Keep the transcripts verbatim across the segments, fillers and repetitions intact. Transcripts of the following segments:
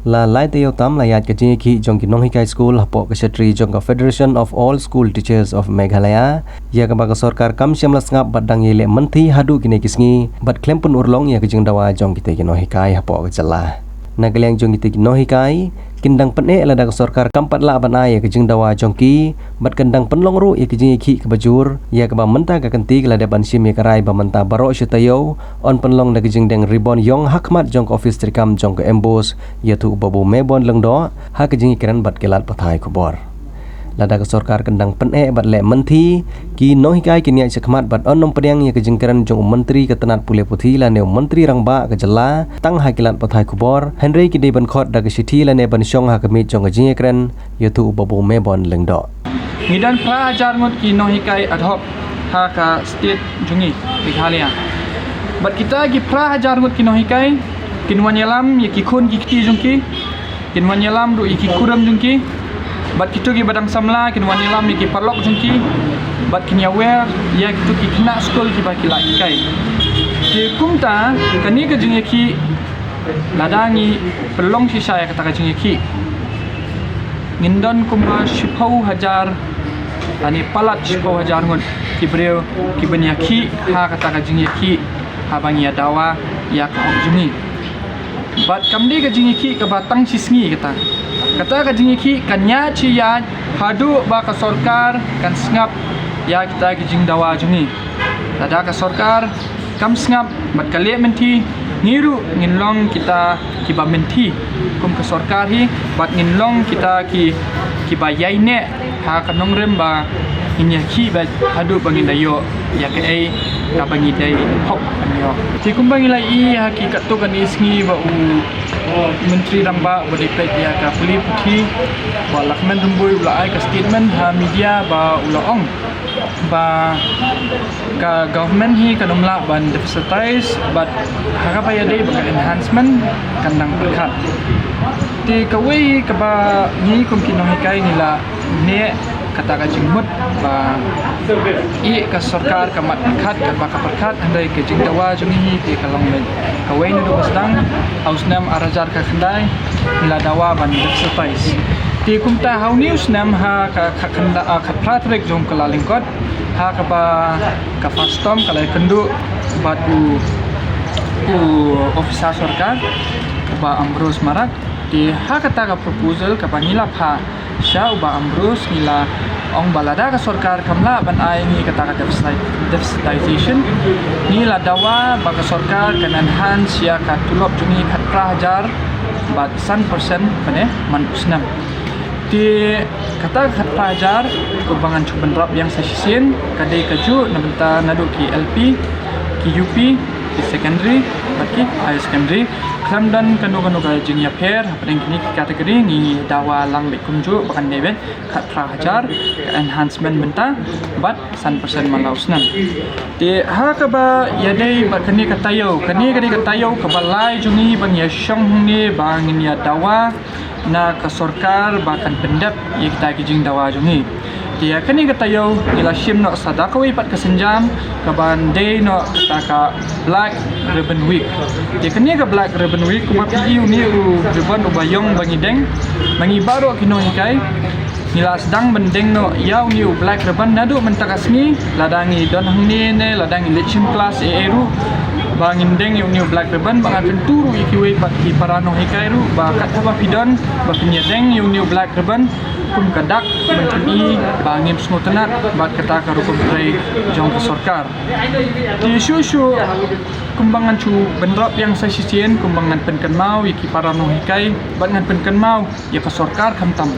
La lai taïew tam la ïaid ka jingïakhih jong ki nonghikai skul hapoh ka shatri jong ka Federation of All School Teachers of Meghalaya, ïa kaba ka sorkar kam shym la sngap bad dang ïaleh mynthi haduh kine ki sngi bad khlem pynurlong ïa ka jingdawa jong kita ki nonghikai hapoh ka jylla. Na ka liang jong kita ki nonghikai, kin dang pyneh lada ka sorkar kam pat lah ban ai ïa ka jingdawa jong ki, bad kan dang pynlong ruh ïa ka jingïakhih kaba jur, ïa kaba mynta ka kynti ka la dep ban shim ïa ka rai ba mynta baroh shi taïew yn pynlong da ka jingdeng ribon ïong ha khmat jong ka ophis treikam jong ka MBOSE, ïathuh u Babu Mebon Lyngdoh ha ka jingïakren bad ki lad pathai khubor. Lada ka sorkar kan dang pyneh bad leh mynthi, ki nonghikai kin ïaid shakhmat bad yn ym pdiang ïa ka jingkren jong u Myntri ka tnat pule puthi lane u Myntri Rangbah ka jylla tang ha ki lad pathai khubor, hynrei ki dei ban khot da ka shithi lane ban shong ha ka miej jong ka jingïakren, ïathuh u Babu Mebon Lyngdoh. Ngi don phra hajar ngut ki nonghikai ad hoc ha ka state jong ngi, Meghalaya. Bad kita ki phra hajar ngut ki nonghikai kin wan ïalam ïa ki khun ki kti jong ki, kin wan ïalam ruh ïa ki kurim jong ki, bad kito kiba dang samla kin wan ïalam ïa ki paralok jong ki, bad kin ïawer ïa kito ki khynnah skul kiba ki la hikai. Te kumta, kane ka jingïakhih, lada ngi pynlong shisha ïa kata ka jingïakhih, ngin don kumba shiphew hajar, lane palat shiphew hajar ngut ki briew kiban ïakhih ha kata ka jingïakhih, haba ngi ïa dawa ïa ka hok jong ngi. Bad kam dei ka jingïakhih kaba tang shi sngi kata. Kata ka jingïakhih kan ïaid shi ïaid haduh ba ka sorkar kan sngap ïa kita ki jingdawa jong ngi. Lada ka sorkar kam sngap bad ka leh mynthi, ngi ruh ngin long kita kiba mynthi kum ka sorkar hi, bad ngin long kita ki, kiba ïaineh ha ka nongrim ba ngin ïakhih beit haduh ba ngin da ïoh ïa kaei kaba ngi dei hok ban ïoh. Te kumba ngi la ïohi ha ki katto katne sngi ba u Myntri Rangbah uba dei peit ïa ka pule puthi, Bah Lahkmen Rymbui, u la ai ka statement ha media ba u la ong ba ka government hi kan ym lah ban deficitize, bad ha kaba ïadei bad ka enhancement kan dang pyrkhat. Te kawei kaba ngi kum ki nonghikai ngi la neh kata ka jingmut ba ïa ka sorkar ka mat pyrkhat, kaba ka pyrkhat, hynrei ka jingdawa jong ngi hi te ka long beit kawei naduh ba sdang, ha u snem ar hajar khyndai ngi la dawa ban deficitize. Te kumta ha une u snem ha ka khatkhyndai, ah, khatphra tarik jong u Kyllalyngkot, ha kaba ka FASTOM ka la ïakynduh bad u, u officer sorkar, u Bah Ambrose Marak. Te ha kata ka proposal kaba ngi la phah sha u Bah Ambrose, ngi la ong ba lada ka sorkar kam lah ban ai ngi kata ka deficit, deficitization, ngi la dawa ba ka sorkar kan enhance ïa ka tulop jong ngi khatphra hajar bad san percent, bad eh, man u snem. Te kata ka khatphra hajar, kumba ngan shu bynrap biang sa shisien, ka dei kajuh na bynta naduh ki LP, ki UP, ki secondary bad ki higher secondary. Khlem don kano kano ka jingïapher hapdeng kine ki category, ngi dawa lang beit kumjuh ba kan dei beit khatphra hajar ka enhancement bynta bad san percent man la u snem. Te ha kaba ïadei bad kane ka taïew, kane ka dei ka taïew kaba lai jong ngi ba ngi ïashong hangne ba ngin ïa dawa na ka sorkar ba kan pyndep ïa kita ki jingdawa jong ngi. Te ïa kane ka taïew ngi la shim noh sa da kawei pat ka sienjam kaban dei noh kata ka Black Ribbon Week. Te kane ka Black Ribbon Week, kumba phi i, une u ribbon uba ïong ba ngi deng, ba ngi baroh ki nonghikai ngi la sdang ban deng noh ïa une u Black Ribbon naduh mynta ka sngi, lada ngi don hangne ne lada ngi leit shim klas ei ei ruh, ba ngin deng ïa une u Black Ribbon, ba nga kyntu ruh ïa kiwei pat ki para nonghikai ruh ba katba phi don, ba phin ïa deng ïa une u Black Ribbon kum ka dak ban pyni ba ngim sngewtynnat bad kata ka rukom trei jong ka sorkar. Te shuh shuh, kumba ngan shu bynrap biang sa shisien, kumba ngan pynkynmaw ïa ki para nonghikai bad ngan pynkynmaw ïa ka sorkar khamtam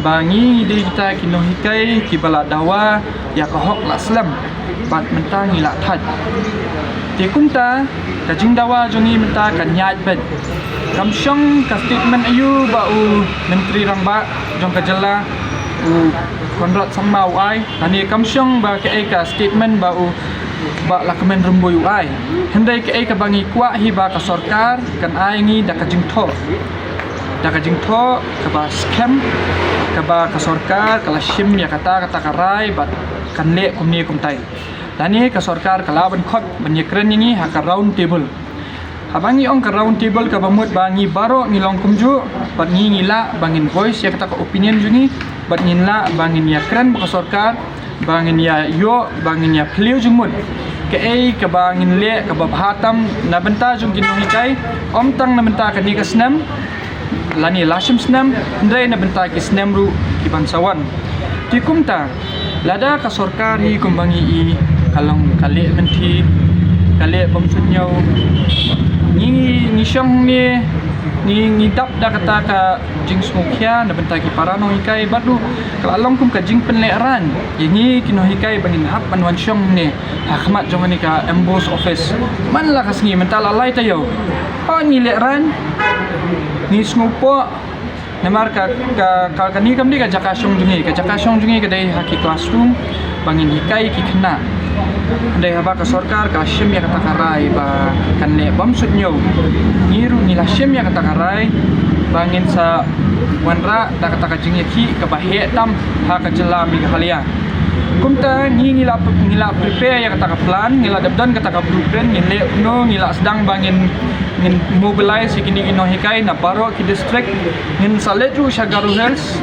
ba ngi dei kita ki nonghikai kiba la dawa ïa ka hok la slem, bad mynta ngi la thait. Te kumta ka jingdawa jong ngi mynta kan ïaid beit. Kam shong ka statement aïu ba u Myntri Rangbah jong ka jylla, u Conrad Sangma, u ai, lane kam shong ba kaei ka statement ba u Bah Lahkmen Rymbui u ai. Hynrei kaei kaba ngi kwah hi ba ka sorkar kan ai ngi da ka jingthoh, da ka jingthoh kaba skhem, kaba ka sorkar ka la shim ïa kata kata ka rai bad kan leh kumne kumtai. Lane ka sorkar ka lah ban khot ban ïakren ïa ngi ha ka round table. Haba ngi ong ka round table kaba mut ba ngi baroh ngi long kumjuh, bad ngi ngi lah ba ngin voice ïa kata ka opinion jong ngi, bad ngin lah ba ngin ïakren bad ka sorkar, ba ngin ïa ïoh, ba ngin ïa plie jingmut kaei kaba ngin leh kaba bha tam na bynta jong ki nonghikai, ym tang na bynta kane ka snem lane la shim snem, hynrei na bynta ki snem ruh ki ban sa wan. Te kumta, lada ka sorkar hi kumba ngi i ka long ka leh mynthi, ka leh bym suidñiew, ngi ngi shong ne ngi ngi dap da kata ka jingsngewkhia na bynta ki para nonghikai, bad ruh ka la long kum ka jingpynlehraiñ ïa ngi ki nonghikai ba ngin hap ban wan shong ne ha khmat jong kane ka MBOSE office man la ka sngi. Mynta la lai taïew, ha ngi lehraiñ, ngi sngewpoh. Namar ka ka ka kane kam dei ka jaka shong jong ngi, ka jaka shong jong ngi ka dei ha ki classroom ba ngin hikai ki khynnah. Hynrei haba ka sorkar ka shim ïa kata ka rai ba kan leh bym suidñiew, ngi ruh ngi la shim ïa kata ka rai ba ngin sa wanrah da kata ka jingïakhih kaba heh tam ha ka jylla Meghalaya. Kumta ngi ngi la ngi la prepare ïa kata ka plan, ngi la dep don kata ka blueprint, ngin leh kumno, ngi la sdang ba ngin ngin mobilize ïa kine ki nonghikai na baroh ki district, ngin sa leit ruh sha Garo Hills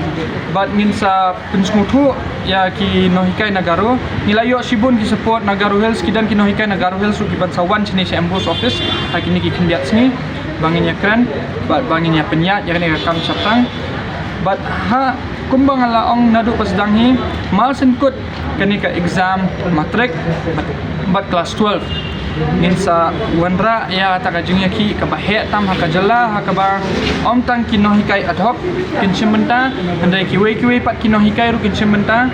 bad ngin sa pynsngewthuh ïa ki nonghikai na Garo. Ngi la ïoh shibun ki support na Garo Hills, ki don ki nonghikai na Garo Hills ruh ki ban sa wan shane sha MBOSE office ha kine ki khyndiat sngi ba ngin ïakren bad ba ngin ïa pynïaid ïa kane ka kam shaphrang. Bad ha kumba nga la ong naduh ba sdang hi, mal syn kut kane ka exam matric bad, bad class twelve, ngin sa wanrah ïa kata ka jingïakhih kaba heh tam ha ka jylla, ha kaba ym tang ki nonghikai ad hoc kin shim bynta, hynrei kiwei kiwei pat ki nonghikai ruh kin shim bynta.